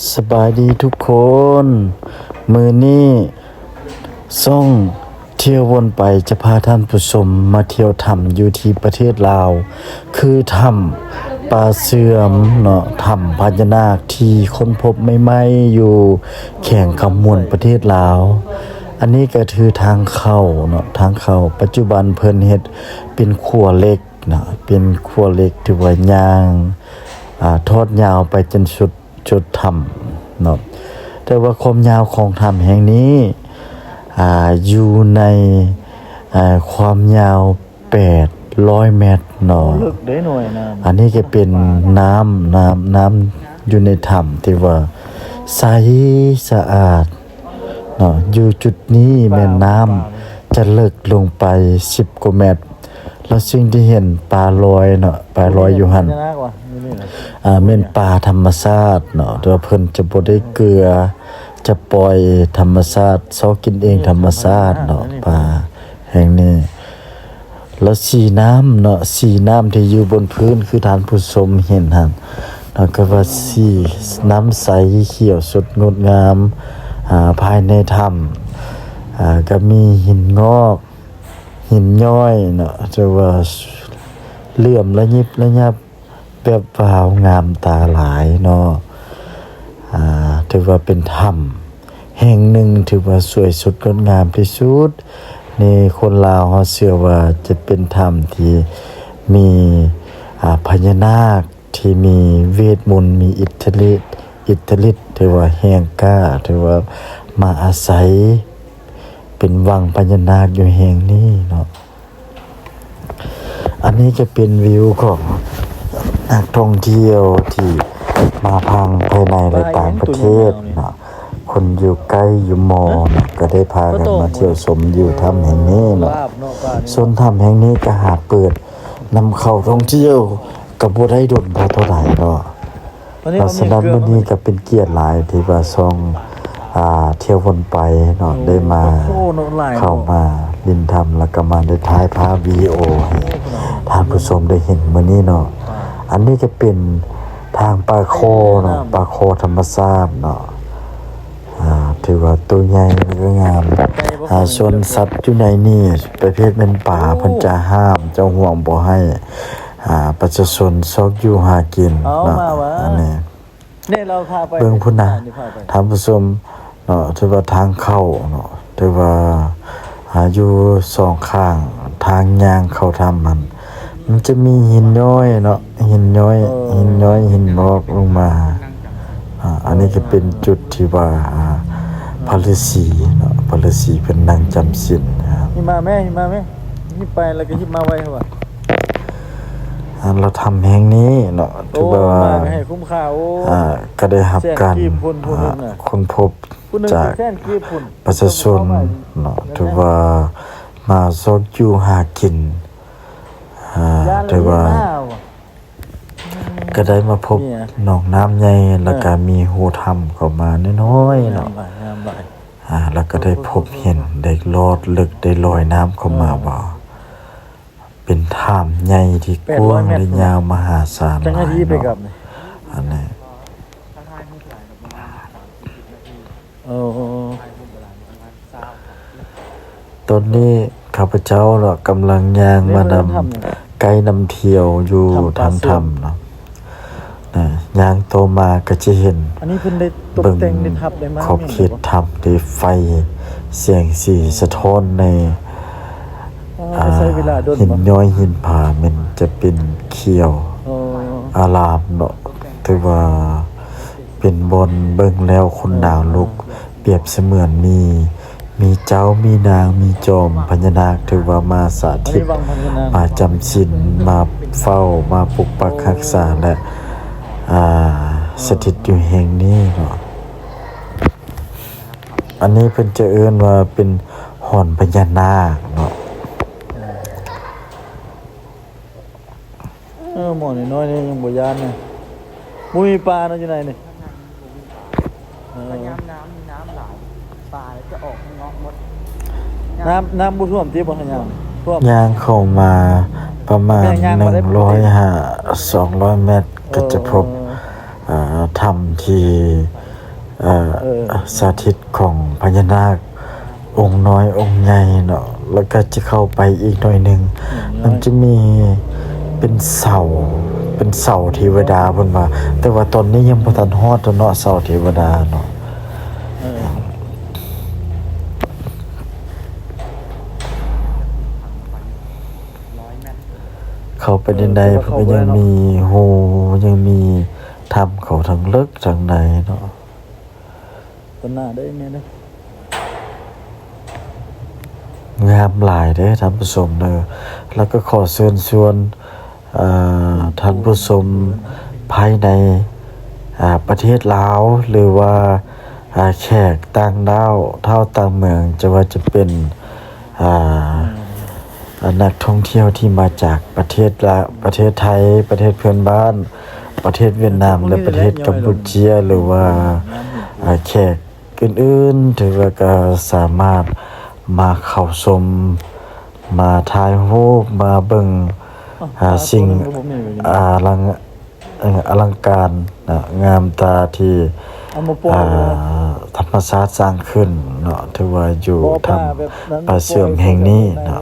ສະບາຍດີທຸກຄົນ, ມື້ນີ້ຊ່ອງທ່ຽວວົນໄປຈະພາທ່ານຜູ້ຊົມມາທ່ຽວຖ້ຳຢູ່ທີ່ປະເທດລາວ, ຄືຖ້ຳປາເຊື່ອມເນາະ, ຖ້ຳພະຍານາກທີ່ຄົ້ນພົບໃໝ່ໆ ຢູ່ແຂວງຄຳມ່ວນ ປະເທດລາວ. ອັນນີ້ກໍຄືທາງເຂົ້າເນາະ, ທາງເຂົ້າ ປັດຈຸບັນເພິ່ນເຮັດເປັນຂົວເຫຼັກເນາະ, ເປັນຂົວເຫຼັກທີ່ວ່າຍ່າງ ອາ ທອດຍາວໄປຈົນສຸດ ຈຸດຖ້ຳເນາະ, ແຕ່ວ່າຄວາມຍາວຂອງຖ້ຳແຫ່ງນີ້ ອາ ຢູ່ໃນ ອາ ຄວາມຍາວແປດຮ້ອຍແມັດເນາະ. ເລິກເດ້ໜ່ວຍນ້ຳ. ອັນນີ້ກໍເປັນນ້ຳ ນ້ຳ ນ້ຳຢູ່ໃນຖ້ຳທີ່ວ່າໃສສະອາດເນາະ. ຢູ່ຈຸດນີ້ແມ່ນນ້ຳຈະເລິກລົງໄປສິບກວ່າແມັດ. ແລ້ວສິ່ງທີ່ເຫັນປາລອຍເນາະ, ປາລອຍຢູ່ຫັ້ນ ພະຍານາກວະ ຢູ່ນີ້ນະ ອາ ແມ່ນປາທຳມະຊາດເນາະ, ແຕ່ວ່າເພິ່ນຈະບໍ່ໄດ້ເກືອ, ຈະປ່ອຍທຳມະຊາດ, ຊອກກິນເອງທຳມະຊາດເນາະ ປາແຫ່ງນີ້. ແລ້ວສີນ້ຳເນາະ, ສີນ້ຳທີ່ຢູ່ບົນພື້ນຄືທ່ານຜູ້ຊົມເຫັນຫັ້ນເນາະ, ກໍວ່າສີນ້ຳໃສຂຽວສົດງົດງາມ. ອາ ພາຍໃນຖ້ຳ ອາ ກໍມີຫີນງອກ ຫີນຍ້ອຍເນາະ, ຖືວ່າເຫຼື້ອມລະຍິບລະຍັບ ແບບວ້າວງາມຕາຫຼາຍເນາະ. ອາ ຖືວ່າເປັນຖ້ຳແຫ່ງໜຶ່ງ ຖືວ່າສວຍສົດງົດງາມທີ່ສຸດ. ໃນຄົນລາວເຮົາເຊື່ອວ່າຈະເປັນຖ້ຳທີ່ມີ ອາ ພະຍານາກ ທີ່ມີເວດມົນ ມີອິດທະລິດ ອິດທະລິດ ຖືວ່າແຮງກ້າ ຖືວ່າມາອາໄສເປັນວັງພະຍານາກຢູ່ແຫ່ງນີ້ເນາະ. ອັນນີ້ຈະເປັນວິວຂອງນັກທ່ອງທ່ຽວທີ່ມາທາງພາຍໃນ ແລະ ຕ່າງປະເທດເນາະ, ຄົນຢູ່ໃກ້ຢູ່ມໍເນາະ ກໍໄດ້ພາກັນມາທ່ຽວຊົມຢູ່ຖ້ຳແຫ່ງນີ້ເນາະ. ສ່ວນຖ້ຳແຫ່ງນີ້ກໍຫາເປີດນຳເຂົ້າທ່ອງທ່ຽວ ກໍບໍ່ໄດ້ດົນພໍເທົ່າໃດເນາະ. ສະນັ້ນມື້ນີ້ກໍເປັນກຽດຫຼາຍທີ່ວ່າຊ່ອງ ອາ ທ່ຽວວົນໄປເນາະ ໄດ້ມາ ເຂົ້າມາຫຼິ້ນຖ້ຳ ແລ້ວກໍມາໄດ້ຖ່າຍພາບວິດີໂອໃຫ້ທ່ານຜູ້ຊົມໄດ້ເຫັນມື້ນີ້ເນາະ. ອັນນີ້ກໍເປັນທາງປາຄໍເນາະ, ປາຄໍທຳມະຊາດເນາະ. ອາ ຖືວ່າໂຕໃຫຍ່ແລ້ວກໍງາມ. ອາ ສ່ວນສັດຢູ່ໃນນີ້ ປະເພດແມ່ນປາ ເພິ່ນຈະຫ້າມ ເຈົ້າຫ່ວງບໍ່ໃຫ້ ອາ ປະຊາຊົນຊອກຢູ່ຫາກິນເນາະ. ອັນນີ້ ເບິ່ງພຸ້ນນະ ທ່ານຜູ້ຊົມເນາະ, ຖືວ່າທາງເຂົ້າເນາະ, ຖືວ່າ ອາ ຢູ່ສອງຂ້າງທາງຍ່າງເຂົ້າຖ້ຳຫັ້ນ ມັນຈະມີຫີນຍ້ອຍເນາະ, ຫີນຍ້ອຍ ເອີ ຫີນຍ້ອຍ ຫີນງອກລົງມາ. ອາ ອັນນີ້ກໍເປັນຈຸດທີ່ວ່າ ອາ ພະລືສີເນາະ, ພະລືສີເພິ່ນນັ່ງຈຳສິນ. ຫິມມາແມ່ ຫິມມາແມ່ ຫິບໄປແລ້ວກໍຫິບມາໄວເຮົາວ່າ. ອັນລະຖ້ຳແຫ່ງນີ້ເນາະ ຖືວ່າ ໂອ້ ມາກໍໃຫ້ຄຸ້ມຄ່າ. ໂອ້ ອາ ກໍໄດ້ຮັບການ ແສນກີບພຸ້ນ ພຸ້ນ ອາ ນະ ຄົ້ນພົບ ພຸ້ນໜຶ່ງ ຈາກ ແສນກີບພຸ້ນ ປະຊາຊົນເນາະ, ຖືວ່າມາຊອກຢູ່ຫາກິນ. ອາ ຖືວ່າ ກໍໄດ້ມາພົບ ນີ້ ໜອງນ້ຳໃຫຍ່ ແລ້ວກໍມີຮູຖ້ຳເຂົ້າມານ້ອຍໆເນາະ. ງາມຫຼາຍ ງາມຫຼາຍ. ອາ ແລ້ວກໍໄດ້ພົບເຫັນ ໄດ້ລອດເລິກ ໄດ້ລອຍນ້ຳເຂົ້າມາ ເອີ ວ່າເປັນຖ້ຳໃຫຍ່ທີ່ກວ້າງ ແປດຮ້ອຍແມັດ ແລະ ຍາວມະຫາສານຫຼາຍເນາະ. ອັນນີ້ ເອີ ຕອນນີ້ຂ້າພະເຈົ້າເນາະ ກຳລັງຍ່າງມານຳ ໃກ້ນຳທ່ຽວຢູ່ທາງຖ້ຳເນາະ. ຍ່າງຕໍ່ມາກໍຈະເຫັນ ອັນນີ້ເພິ່ນໄດ້ຕົກແຕ່ງ ໄດ້ທັບໄດ້ມາ ເບິ່ງຂອບເຂດຖ້ຳ ໄດ້ໄຟ ແສງສີສະທ້ອນໃນ ອ່າ ຫີນຍ້ອຍຫີນຜາ ແມ່ນຈະເປັນຂຽວ ເອີ ອາລາມເນາະ. ຖືວ່າເປັນບ່ອນເບິ່ງແລ້ວຂົນນາວລຸກ ປຽບສະເໝືອນມີ ມີເຈົ້າ ມີນາງ ມີຈອມພະຍານາກ ຖືວ່າມາສະຖິດ ມາຈຳສິນ ມາເຝົ້າ ມາປົກປັກຮັກສາ ແລະ ອາ ສະຖິດຢູ່ແຫ່ງນີ້ເນາະ. ອັນນີ້ເພິ່ນຈະເອີ້ນວ່າເປັນຫອນພະຍານາກເນາະ. ເອີ ໝໍນ້ອຍໆນີ້ຍັງບໍ່ຢ້ານນະ. ບໍ່ມີປາເນາະຢູ່ໃນນີ້. ເອີ ຍາມນ້ຳມີນ້ຳຫຼາຍ ປາຈະອອກເງາະໝົດ. ນ້ຳ ນ້ຳບໍ່ຖ້ວມຕິ ບໍ່ໃຫ້ຍ່າງ? ຖ້ວມ. ຍ່າງເຂົ້າມາປະມານ ໜຶ່ງຮ້ອຍຫ້າ ສອງຮ້ອຍແມັດ ກໍຈະພົບ ເອີ ອາ ຖ້ຳທີ່ ອ່າ ເອີ ສາທິດຂອງພະຍານາກອົງນ້ອຍອົງໃຫຍ່ເນາະ ແລ້ວກໍຈະເຂົ້າໄປອີກໜ້ອຍໜຶ່ງ ມັນຈະມີເປັນເສົາ ເປັນເສົາເທວະດາເພິ່ນວ່າ ແຕ່ວ່າຕອນນີ້ຍັງບໍ່ທັນຮອດເນາະ ເສົາເທວະດາເນາະ. ເອີ ເຂົ້າໄປໃນໃນ ເອີ ເພິ່ນກໍຍັງມີຮູ ຍັງມີຖ້ຳເຂົ້າທາງເລິກທາງໃນເນາະ. ຕາໜ້າເດີແມ່ເດີ ງາມຫຼາຍເດີທ່ານຜູ້ຊົມເດີ ແລ້ວກໍຂໍເຊີນຊວນ ເອີ ທ່ານຜູ້ຊົມພາຍໃນ ອ່າ ປະເທດລາວ ຫຼືວ່າ ອ່າ ແຂກຕ່າງດ້າວ ທ້າວຕ່າງເມືອງ ຈະວ່າຈະເປັນ ອ່າ ອືມ ອ່າ ນັກທ່ອງທ່ຽວທີ່ມາຈາກປະເທດລາວ ປະເທດໄທ ປະເທດເພື່ອນບ້ານ ປະເທດຫວຽດນາມ ແລະ ປະເທດກຳປູເຈຍ ຫຼືວ່າ ອ່າ ແຂກອື່ນໆ ຖືວ່າກໍສາມາດມາເຂົ້າຊົມ ມາຖ່າຍຮູບ ມາເບິ່ງ ອ່າ ສິ່ງ ອາລັງ ເອີ ອະລັງການນະ ງາມຕາທີ່ ເອົາມາປ່ອຍ ອ່າ ເລີຍ ທຳມະຊາດສ້າງຂຶ້ນເນາະ ຖືວ່າຢູ່ຖ້ຳປາເຊື່ອມແຫ່ງນີ້ເນາະ.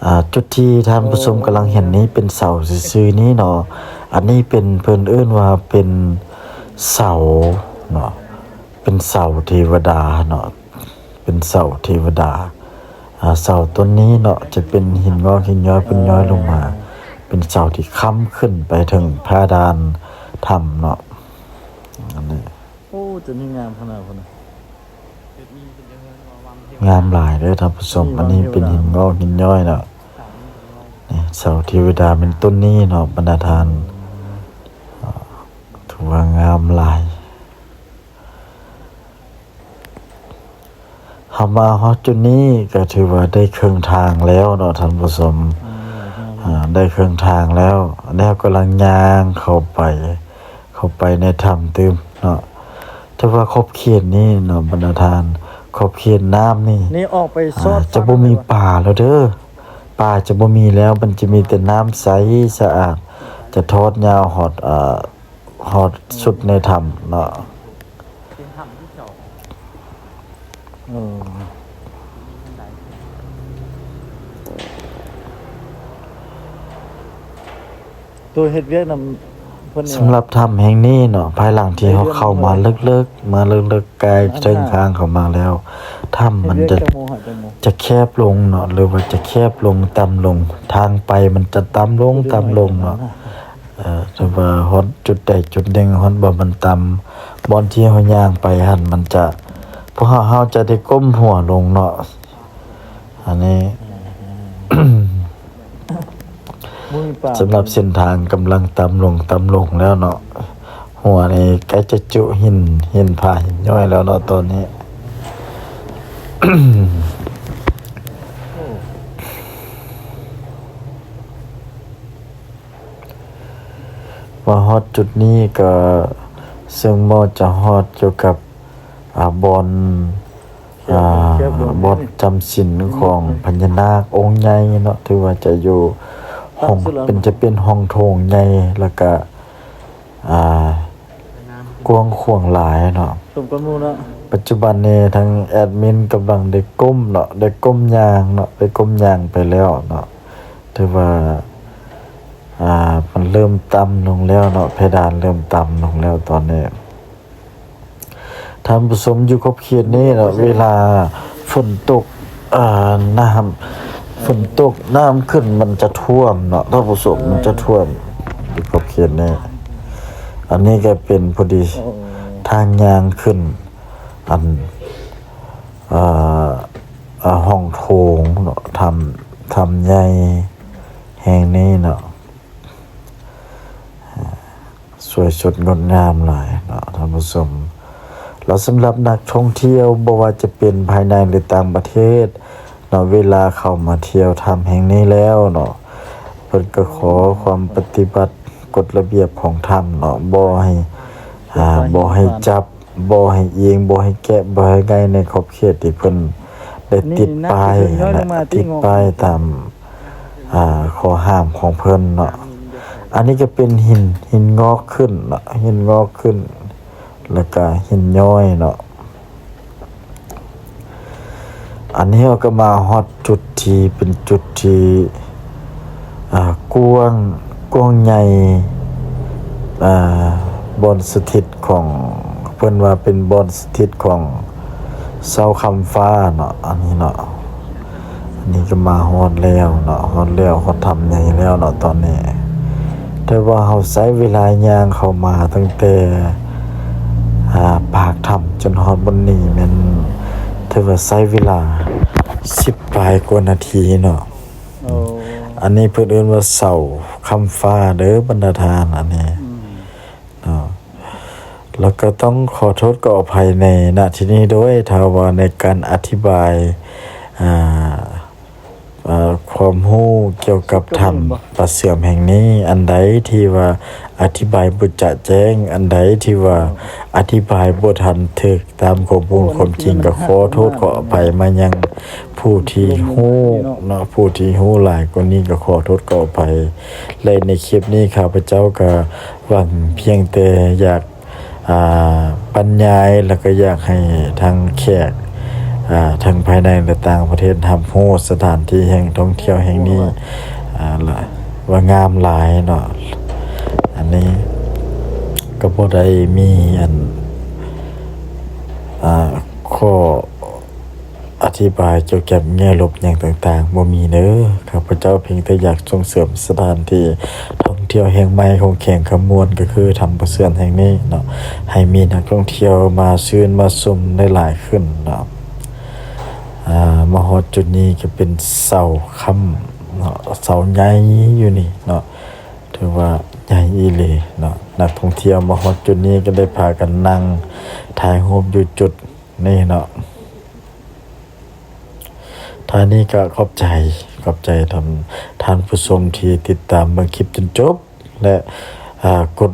ອ່າ ຈຸດທີ່ທ່ານຜູ້ຊົມກຳລັງເຫັນນີ້ເປັນເສົາຊື່ໆນີ້ເນາະ ອັນນີ້ເປັນ ເພິ່ນເອີ້ນວ່າເປັນເສົາເນາະ ເປັນເສົາເທວະດາເນາະ ເປັນເສົາເທວະດາ. ອ່າ ເສົາຕົ້ນນີ້ເນາະ ຈະເປັນຫີນງອກຫີນຍ້ອຍ ເພິ່ນຍ້ອຍລົງມາ ເປັນເສົາທີ່ຄ້ຳຂຶ້ນໄປເຖິງຜາດານຖ້ຳເນາະ ອັນນີ້. ໂອ້ ຕົວນີ້ງາມຂະໜາດພຸ້ນນະ ງາມຫຼາຍເດີທ່ານຜູ້ຊົມ ອັນນີ້ເປັນຫີນງອກຫີນຍ້ອຍເນາະ ນີ້ເສົາເທວະດາແມ່ນຕົ້ນນີ້ເນາະ ບັນດາທ່ານ ອ່າ ຖືວ່າງາມຫຼາຍ. ເຮົາມາຮອດຈຸດນີ້ກໍຖືວ່າໄດ້ເຄິ່ງທາງແລ້ວເນາະທ່ານຜູ້ຊົມ ອ່າ ໄດ້ເຄິ່ງທາງແລ້ວ ອັນນີ້ເຮົາກຳລັງຍ່າງເຂົ້າໄປ ເຂົ້າໄປໃນຖ້ຳຕື່ມເນາະ ແຕ່ວ່າຂອບເຂດນີ້ເນາະ ບັນດາທ່ານ ຂອບເຂດນ້ຳນີ້ ນີ້ອອກໄປຊອດ ອ່າ ຈະບໍ່ມີປາແລ້ວເດີ ປາຈະບໍ່ມີແລ້ວ ມັນຈະມີແຕ່ນ້ຳໃສສະອາດ ຈະທອດຍາວຮອດ ອ່າ ຮອດສຸດໃນຖ້ຳເນາະ ເປັນຖ້ຳທີ່ສອງ ເອີ ໂຕເຮັດວຽກນຳເພິ່ນນີ້ ສຳລັບຖ້ຳແຫ່ງນີ້ເນາະ ພາຍຫຼັງທີ່ເຮົາເຂົ້າມາເລິກໆ ມາເລິກໆ ໃກ້ເຖິງຂ້າງເຂົ້າມາແລ້ວ ຖ້ຳມັນຈະ ຈະແຄບລົງເນາະ ຫຼືວ່າຈະແຄບລົງ ຕ່ຳລົງ ທາງໄປມັນຈະຕ່ຳລົງ ຕ່ຳລົງເນາະ. ເອີ ຖ້າວ່າຮອດຈຸດໃດຈຸດໜຶ່ງ ຮອດບ່ອນມັນຕ່ຳ ບ່ອນທີ່ເຮົາຍ່າງໄປຫັ້ນ ມັນຈະ ພວກເຮົາ ເຮົາຈະໄດ້ກົ້ມຫົວລົງເນາະ ອັນນີ້ ສຳລັບເສັ້ນທາງກຳລັງຕ່ຳລົງ ຕ່ຳລົງແລ້ວເນາະ ຫົວນີ້ໃກ້ຈະຈຸຫີນ ຫີນຜາຫີນຍ້ອຍແລ້ວເນາະຕອນນີ້. ມາຮອດຈຸດນີ້ກໍເຊິ່ງໝໍ້ຈະຮອດຢູ່ກັບ ອ່າ ບ່ອນ ອ່າ ບ່ອນຈຳສິນຂອງພະຍານາກອົງໃຫຍ່ເນາະ ຖືວ່າຈະຢູ່ຫ້ອງ ເປັນ ຈະເປັນຫ້ອງໂຖງໃຫຍ່ ແລ້ວກະ ອ່າ ກວ້າງຂວາງຫຼາຍເນາະ ສົມກັນໝູ່ເນາະ. ປັດຈຸບັນນີ້ທາງແອດມິນກຳລັງໄດ້ກົ້ມເນາະ ໄດ້ກົ້ມຍ່າງເນາະ ໄດ້ກົ້ມຍ່າງໄປແລ້ວເນາະ ຖືວ່າ ອ່າ ມັນເລີ່ມຕ່ຳລົງແລ້ວເນາະ ເພດານເລີ່ມຕ່ຳລົງແລ້ວຕອນນີ້. ທ່ານຜູ້ຊົມ ຢູ່ຂອບເຂດນີ້ເນາະ ເວລາຝົນຕົກ ອ່າ ນ້ຳ ຝົນຕົກ ນ້ຳຂຶ້ນ ມັນຈະຖ້ວມເນາະ ທ່ານຜູ້ຊົມ ມັນຈະຖ້ວມຢູ່ຂອບເຂດນີ້. ອັນນີ້ກໍເປັນພໍດີ ໂອ້ ທາງຍ່າງຂຶ້ນ ອັນ ເອີ ເອີ ຫ້ອງໂຖງເນາະ ຖ້ຳ ຖ້ຳໃຫຍ່ແຫ່ງນີ້ເນາະ. ສວຍສົດງົດງາມຫຼາຍເນາະທ່ານຜູ້ຊົມ ແລ້ວສຳລັບນັກທ່ອງທ່ຽວ ບໍ່ວ່າຈະເປັນພາຍໃນ ຫຼື ຕ່າງປະເທດເນາະ ເວລາເຂົ້າມາທ່ຽວຖ້ຳແຫ່ງນີ້ແລ້ວເນາະ ເພິ່ນກໍຂໍຄວາມປະຕິບັດກົດລະບຽບຂອງຖ້ຳເນາະ ບໍ່ໃຫ້ ອ່າ ບໍ່ໃຫ້ຈັບ ບໍ່ໃຫ້ອີງ ບໍ່ໃຫ້ແກະ ບໍ່ໃຫ້ໄຫວ້ໃນຂອບເຂດທີ່ເພິ່ນໄດ້ຕິດປ້າຍ ຕິດປ້າຍຕາມ ອ່າ ຂໍ້ຫ້າມຂອງເພິ່ນເນາະ. ອັນນີ້ກໍເປັນຫີນ ຫີນງອກຂຶ້ນເນາະ ຫີນງອກຂຶ້ນ ແລ້ວກໍຫີນຍ້ອຍເນາະ. ອັນນີ້ເຮົາກໍມາຮອດຈຸດທີ່ເປັນຈຸດທີ່ ອ່າ ກວ້າງ ກວ້າງໃຫຍ່ ອ່າ ບ່ອນສະຖິດຂອງ ເພິ່ນວ່າເປັນບ່ອນສະຖິດຂອງຊາວຄ້ຳຟ້າເນາະ ອັນນີ້ເນາະ. ອັນນີ້ກໍມາຮອດແລ້ວເນາະ ຮອດແລ້ວ ຮອດຖ້ຳໃຫຍ່ແລ້ວເນາະຕອນນີ້. ແຕ່ວ່າເຮົາໃຊ້ເວລາຍ່າງເຂົ້າມາຕັ້ງແຕ່ ອ່າ ປາກຖ້ຳຈົນຮອດບ່ອນນີ້ ແມ່ນຖືວ່າໃຊ້ເວລາສິບປາຍກວ່ານາທີເນາະ. ໂອ້ ອັນນີ້ເພິ່ນເອີ້ນວ່າເສົາຄ້ຳຟ້າເດີບັນດາທ່ານ ອັນນີ້ ອືມ ເນາະ. ແລ້ວກໍຕ້ອງຂໍໂທດຂໍອະໄພໃນ ນະ ທີ່ນີ້ດ້ວຍ ຖ້າວ່າໃນການອະທິບາຍ ອ່າ ເອີ ຄວາມຮູ້ກ່ຽວກັບຖ້ຳປາເສື່ອມແຫ່ງນີ້ ອັນໃດທີ່ວ່າອະທິບາຍບໍ່ຈະແຈ້ງ ອັນໃດທີ່ວ່າອະທິບາຍບໍ່ທັນຖືກຕາມຂໍ້ມູນຄວາມຈິງ ກໍຂໍໂທດຂໍອະໄພມາຍັງຜູ້ທີ່ຮູ້ເນາະ ຜູ້ທີ່ຮູ້ຫຼາຍກວ່ານີ້ ກໍຂໍໂທດຂໍອະໄພ. ແລະ ໃນຄລິບນີ້ຂ້າພະເຈົ້າກໍຫວັງພຽງແຕ່ຢາກ ອ່າ ບັນຍາຍ ແລ້ວກໍຢາກໃຫ້ທາງແຂກ ອ່າ ທັງພາຍໃນ ແລະ ຕ່າງປະເທດຮັບຮູ້ສະຖານທີ່ແຫ່ງທ່ອງທ່ຽວແຫ່ງນີ້ ອ່າ ລະ ວ່າງາມຫຼາຍເນາະ. ອັນນີ້ກໍບໍ່ໄດ້ມີອັນ ອ່າ ຂໍ້ ອະທິບາຍກ່ຽວກັບແງ່ລົບຫຍັງຕ່າງໆ ບໍ່ມີເດີ. ຂ້າພະເຈົ້າພຽງແຕ່ຢາກສົ່ງເສີມສະຖານທີ່ທ່ອງທ່ຽວແຫ່ງໃໝ່ຂອງແຂວງຄຳມ່ວນ ກໍຄືຖ້ຳປາເສື່ອມແຫ່ງນີ້ເນາະ ໃຫ້ມີນັກທ່ອງທ່ຽວມາຊື່ນມາຊົມໄດ້ຫຼາຍຂຶ້ນເນາະ. ອ່າ ມາຮອດຈຸດນີ້ກໍເປັນເສົາຄ້ຳເນາະ ເສົາໃຫຍ່ຢູ່ນີ້ເນາະ ຖືວ່າໃຫຍ່ອີ່ຫຼີເນາະ. ນັກທ່ອງທ່ຽວມາຮອດຈຸດນີ້ກໍໄດ້ພາກັນນັ່ງຖ່າຍຮູບຢູ່ຈຸດ ນີ້ເນາະ. ທ້າຍນີ້ກໍຂອບໃຈ ຂອບໃຈທ່ານ ທ່ານຜູ້ຊົມທີ່ຕິດຕາມເບິ່ງຄລິບຈົນຈົບ ແລະ ອ່າ ກົດ